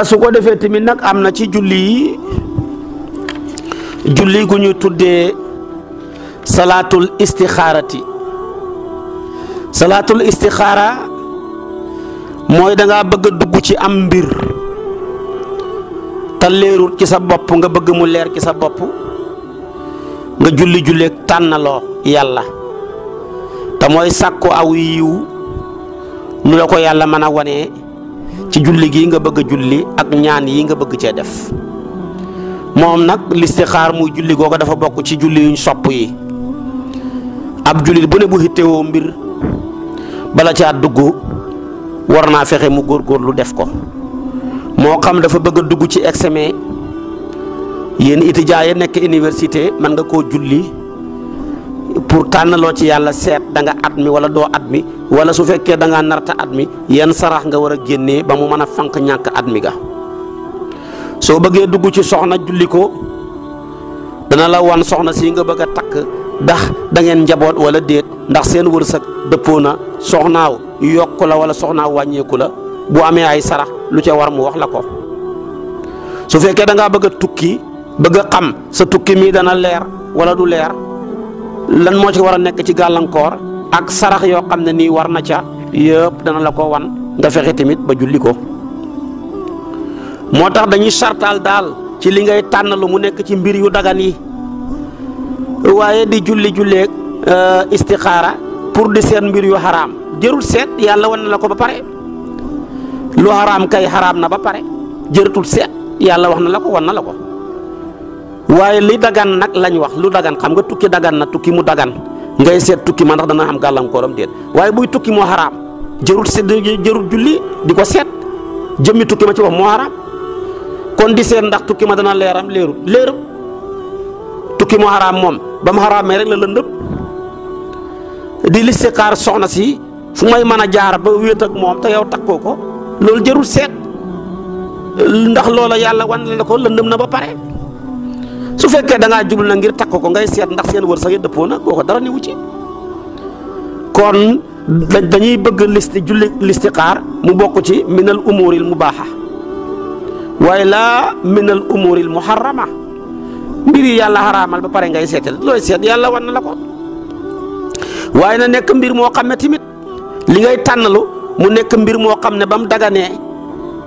su ko defee tamit nag am na ci julli gu ñuy tuddee salaatul istixaarati. salaatul istixaara mooy da ngaa bëgg a dugg ci am mbir te leerul ci sa bopp nga bëgg mu leer ci sa bopp nga julleeg tànnaloo yàlla te mooy sàkku aw yiw nu la ko yàlla mën a wanee ci julli gi nga bëgg a julli ak ñaan yi nga bëgg cee def. moom nag listixaar muy julli googu dafa bokk ci julli yuñ sopp yi. ab jullit bu ne bu hittewoo mbir bala caa dugg war naa fexe mu góorgóorlu def ko. moo xam dafa bëgg a dugg ci examen yéen étudiants yi nekk université mën nga koo julli pour tànnaloo ci yàlla seet da nga at mi wala doo at mi wala su fekkee da ngaa narta at mi yenn sarax nga war a génnee ba mu mën a fanq ñàkk at mi ga. soo bëggee dugg ci soxna julli ko dana la wan soxna si nga bëgg a takk ndax da ngeen njaboot wala déet, ndax seen wërsëg dëppoo na, soxnaaw yokku la wala soxnaaw wàññeeku la. bu amee ay sarax lu ca war mu wax la ko. su fekkee da ngaa bëgg a tukki bëgg a xam sa tukki mi dana leer wala du leer, lan moo ci war a nekk ci gàllankoor ak sarax yoo xam ne nii war na ca yëpp dana la ko wan nga fexe tamit ba julli ko. moo tax dañuy sartaal daal ci li ngay tànn lu mu nekk ci mbir yu dagan yi, waaye di julleeg istixaara pour di seet mbir yu xaraam jërul seet, yàlla wan na la ko ba pare. lu xaraam kay xaraam na ba pare jëratul seet, yàlla wax na la ko wan na la ko. waaye li dagan nag lañ wax, lu dagan xam nga tukki dagan na, tukki mu dagan ngay seet tukki ma ndax dana am gàllankooram déet. waaye buy tukki moo xaraam jërul seet, jërul julli di ko seet, jëmmi tukki ma ci wax moo xaraam. kon di seet ndax tukki ma dana leeram leerut tukki moo xaraam moom ba mu xaraamee rek la lëndëm. di listixaar soxna si fu may mën a jaar ba wéet ak moom te yow takkoo ko, loolu jërul seet ndax loola yàlla wan la ko lëndëm na ba pare. su fekkee da ngaa jublu na ngir takk ko ngay seet ndax seen wërsëg yi dëppoo na, boo ko dara ni wu ci. kon dañuy bëgg listixaar mu bokk ci minal umuril mubaaha waaye laa minal umuril muharrama. mbir yi yàlla xaraamal ba pare ngay seetal looy seet yàlla wan na la ko. waaye na nekk mbir moo xam ne tamit li ngay tànnalu mu nekk mbir moo xam ne ba mu daganee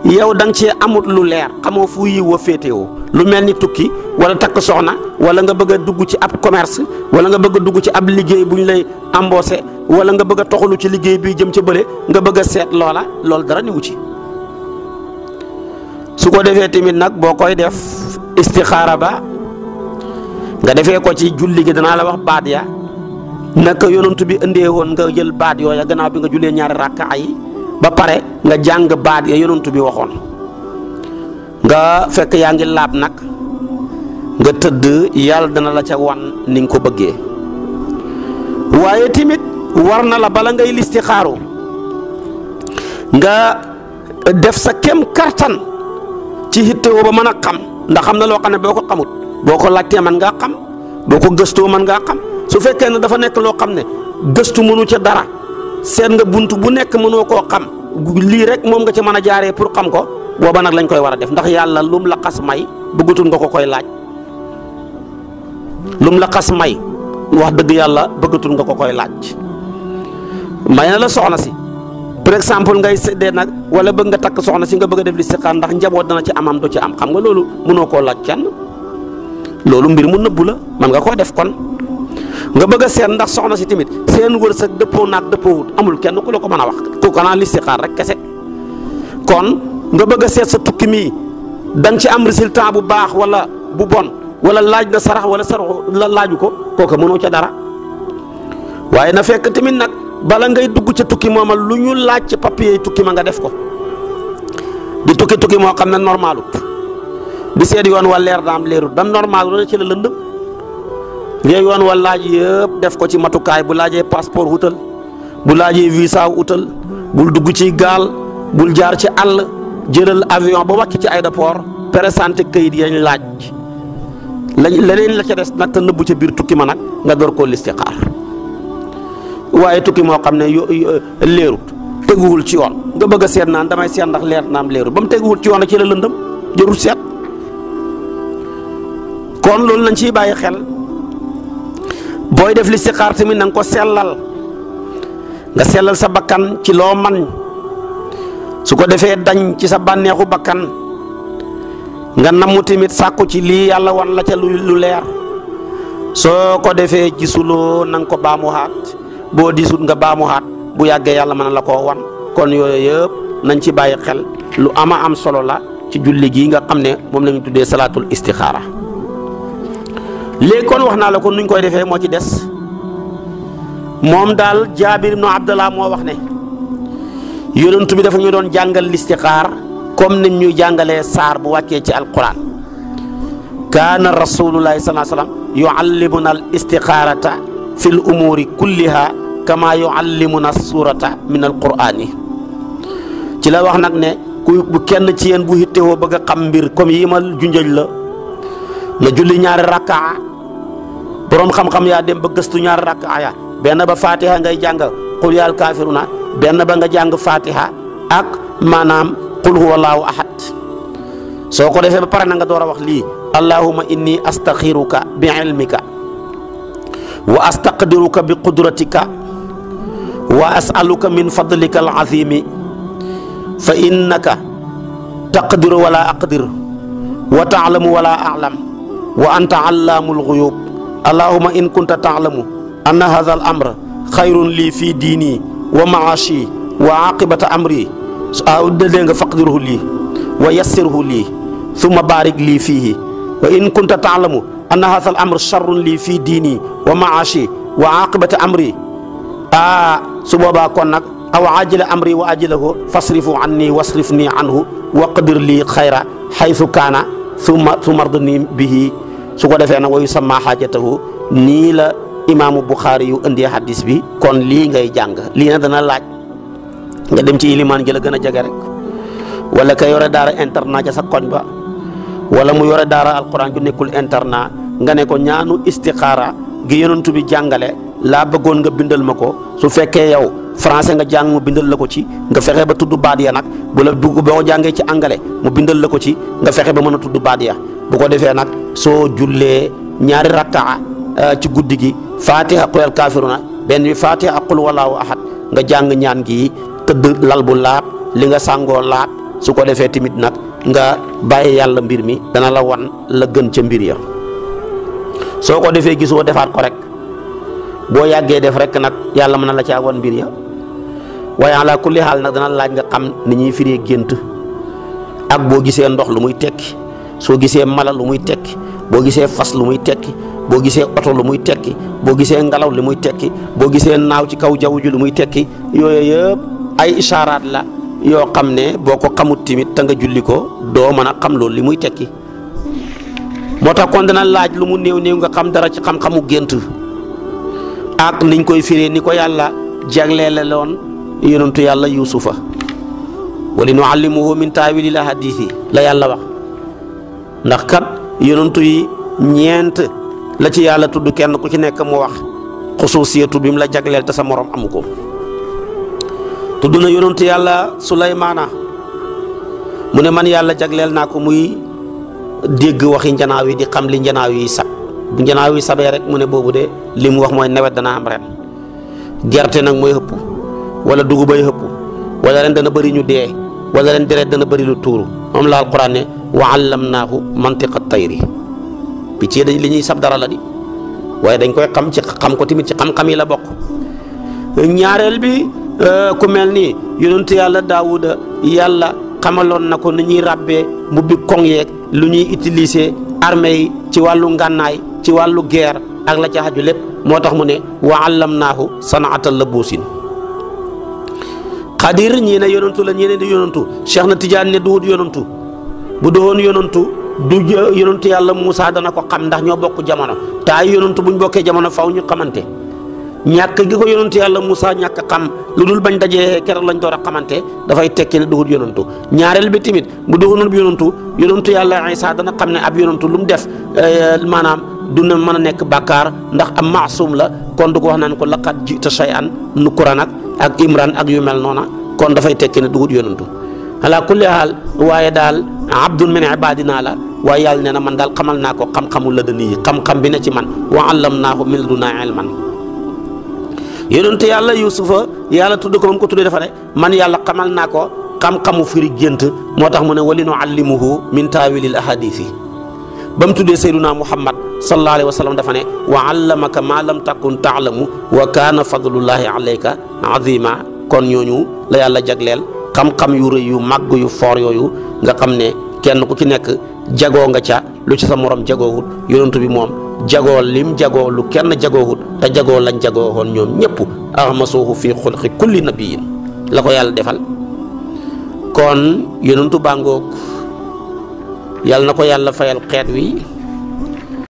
yow da nga cee amut lu leer, xamoo fu yiw wa féetewoo, lu mel ni tukki wala takk soxna wala nga bëgg a dugg ci ab commerce wala nga bëgg a dugg ci ab liggéey bu ñu lay embauché wala nga bëgg a toxalu ci liggéey bi jëm ca bële nga bëgg a seet loola, loolu dara ni wu ci. su ko defee tamit nag boo koy def istixaara ba nga defee ko ci julli gi, danaa la wax baat ya naka yonent bi indee woon nga jël baat yooya gannaaw bi nga jullee ñaari rakka yi ba pare nga jàng baat ya yonent bi waxoon. nga fekk yaa ngi laab nag nga tëdd, yàlla dana la ca wan ni nga ko bëggee. waaye tamit war na la bala ngay listixaaru nga def sa kem kartan ci hittewoo ba mën a xam, ndax xam na loo xam ne boo ko xamut boo ko laajtee mën ngaa xam, boo ko gëstoo mën ngaa xam. su fekkee ne dafa nekk loo xam ne gëstu mënu ca dara, seet nga bunt bu nekk mënoo koo xam, lii rek moom nga ci mën a jaaree pour xam ko, booba nag lañ koy war a def. ndax yàlla lum la xas may bëggatul nga ko koy laaj, lum la xas may wax dëgg yàlla bëggatul nga ko koy laaj. may na la soxna si par exemple ngay séddee nag wala bëgg nga takk soxna si nga bëgg a def listixaar ndax njaboot dana ci amam du ci am, xam nga loolu mënoo koo laaj kenn, loolu mbir mu nëbbu la, mën nga koo def. kon nga bëgg a seet ndax soxna si tamit seen wërsëg dëppoo naag dëppoowut, amul kenn ku la ko mën a wax, ku ko naan listixaar rek kese. kon nga bëgg a seet sa tukki mii da nga ci am résultat bu baax wala bu bon, wala laaj na sarax wala sarax la laaju ko, kooku mënoo ca dara. waaye na fekk tamit nag bala ngay dugg ca tukki mooma lu ñu laaj ci papier yi tukki ma nga def ko. di tukki moo xam ne normalut, di seet yoon wa leer daam leerut, dam normal lu ne ci la lëndëm. ngay yoon wa laaj yëpp def ko ci matukaay, bu laajee passeport wutal, bu laajee visa wutal, bul dugg ci gaal, bul jaar ci àll, jëlal avion ba wàcc ci aéroport présenté kayit yañ laaj leneen la ca des nag te nëbbu ca biir tukki ma nag nga door koo listixaar. waaye tukki moo xam ne leerut teguwul ci yoon nga bëgg a seet naan damay seet ndax leer naam leeru ba mu teguwul ci yoon ci la lëndëm jërul seet. kon loolu lañ ciy bàyyi xel booy def listixaar tamit na nga ko sellal nga sellal sa bakkan ci loo man su ko defee dañ ci sa bànneexu bakkan nga namu tamit sàkku ci lii yàlla wan la ca lu leer soo ko defee gisuloo na nga ko baamuwaat boo disut nga baamuwaat bu yàggee yàlla mën na la koo wan. kon yooyu yëpp nañ ci bàyyi xel lu ama am solo la ci julli gi nga xam ne moom la ñu tuddee salaatul istixaara. léegi kon wax naa la ko nuñ koy defee moo ci des moom daal Jaabir ibnu Abdallah moo wax ne yonent bi dafa ñu doon jàngal listixaar comme niñ ñuy jàngalee saar bu wàccee ci alquran kaana rasulullahi sallallahu alayhi wasallam yuallimuna al istixaarata fi l umuri kulliha kama yuallimuna surata min alqurani ci la wax nag ne bu kenn ci yéen bu hittewoo bëgg a xam mbir comme yi ma junjëj la na julli ñaari rakkaa boroom xam-xam yaa dem ba gëstu ñaari rakkaa ya benn ba fatiha ngay jàng qul yaal kaafiruna benn ba nga jàng fatiha ak maanaam qul huwallahu ahad soo ko defee ba pare na nga door a wax lii allahumma inni astaxiruka bi ilmika wa astaqdiruka bi qudratika wa as'aluka min fadlika al azimi fa innaka taqdiru wala aqdir wa ta'lamu wala a'lam wa anta allamul ghuyub allahumma in kunta ta'lamu anna hadha al amra khayrun li fi dini wa ma'ashi wa aqibata amri dégg nga faqdirhu lii wa yassirhu lii thumma barik lii fiihi wa in kunta ta'lamu anna hadha al amra sharrun lii fi dini wa ma'ashi wa aqibata amri su boobaa kon nag aw ajila amri wa ajilahu fasrifu anni wasrifni anhu waqdir lii xayra haythu kaana summa ardini bihi su ko defee nag wa yusamma xaajatahu nii la imaamu Buxaari yu indee hadis bi kon lii ngay jàng lii nag dana laaj nga dem ci ilimaan ji la gën a jege rek wala ka yore daara internat ja sa koñ ba wala mu yore daara alquran ju nekkul internat nga ne ko ñaanu istixaara gi yonentu bi jàngale laa bëggoon nga bindal ma ko su fekkee yow français nga jàng mu bindal la ko ci nga fexe ba tudd baat ya nag bu la dugg boo jàngee ci anglais mu bindal la ko ci nga fexe ba mën a tudd baat ya bu ko defee nag soo jullee ñaari rakkaa ci guddi gi fatiha qul al kafiruna benn bi fatiha ak qul wallahu ahad nga jàng ñaan gi tëdd lal bu laab li nga sàngoo laab su ko defee tamit nag nga bàyyi yàlla mbir mi dana la wan la gën ca mbir ya soo ko defee gisoo defaat ko rek boo yàggee def rek nag yàlla mën na la caa wan mbir ya waaye ala kulli xaal nag dana laaj nga xam ni ñuy firee gént ak boo gisee ndox lu muy tekki soo gisee mala lu muy tekki boo gisee fas lu muy tekki boo gisee oto lu muy tekki boo gisee ngelaw lu muy tekki boo gisee naaw ci kaw jaww ji lu muy tekki yooyu yëpp ay ishaaraat la yoo xam ne boo ko xamut tamit te nga julli ko doo mën a xam loolu li muy tekki moo tax kon dana laaj lu mu néew nga xam dara ci xam-xamu gént ak niñ koy firee ni ko yàlla jagleele loon yonentu yàlla yusufa wali nuallimuhu min taawilil ahadiisi la yàlla wax ndax kat yonentu yi ñeent la ci yàlla tudd kenn ku ci nekk mu wax xusuusiyatu bi mu la jagleel te sa morom amu ko tudd na yonentu yàlla Suleymaana mu ne man yàlla jagleel naa ko muy dégg waxi njanaaw yi di xam li njanaaw yi sab bu njanaaw yi sabee rek mu ne boobu de li mu wax mooy nawet dana am ren gerte nag mooy xëpp wala dugubay xëpp wala ren dana bëri ñu dee wala ren deret dana bëri lu tuuru moom la alquran ne wa allamnaahu mantiqa tayri bi ci li ñuy sab dara la di waaye dañ koy xam ci xam ko tamit ci xam-xam yi la bokk. ñaareel bi ku mel ni yonentu yàlla Daawuda yàlla xamaloon na ko ni ñuy ràbbee mbubbi koŋ yeeg lu ñuy utiliser armée yi ci wàllu ngànnaay ci wàllu guerre ak la ca xaju lépp moo tax mu ne wa allamnaahu sanaatal labuusin. Xadir ñii ne yonantu la ñii ne di yonantu Cheikh na Tidiane ne duhut yonantu bu doon yonantu du yonantu yàlla Moussa dana ko xam ndax ñoo bokk jamono te ay yonantu buñ bokkee jamono faw ñu xamante ñàkk gi ko yonantu yàlla Moussa ñàkk xam lu dul bañ dajee keroog lañ door a xamante dafay tekki ne duhut yonantu ñaareel bi tamit bu doonul yonantu yàlla Isa dana xam ne ab yonantu lu mu def maanaam du na mën a nekk bàkkaar ndax am maasum la kon du ko wax naan ko laqad jita shay'an nukuran ak Imran ak yu mel noona kon dafay tekki ne dugut yonantu ala kulli haal waaye daal abdun min ibadina la waaye yàlla nee na man daal xamal naa ko xam-xamul la dani xam-xam bi ne ci man wa allamnaahu min ladunaa ilman yonantu yàlla yusufa yàlla tudd ko ba mu ko tuddee dafa ne man yàlla xamal naa ko xam-xamu firi gént moo tax mu ne wali nu allimuhu min taawilil ahadisi ba mu tuddee sayduna muhammad sallallahu alayhi wa sallam dafa ne wa allamaka ma lam takun taalamu wa kaana fadlullahi alayka azima kon ñooñu la yàlla jagleel xam-xam yu rëy yu màgg yu foor yooyu nga xam ne kenn ku ci nekk jagoo nga ca lu ci sa morom jagoowut yonentu bi moom jagoo lim jagoo lu kenn jagoowut te jagoo lañ jagoo woon ñoom ñëpp ahmasuhu fi xulqi kulli nabiyin la ko yàlla defal kon yonentu bàngoog yàlla na ko yàlla fayal xeet wi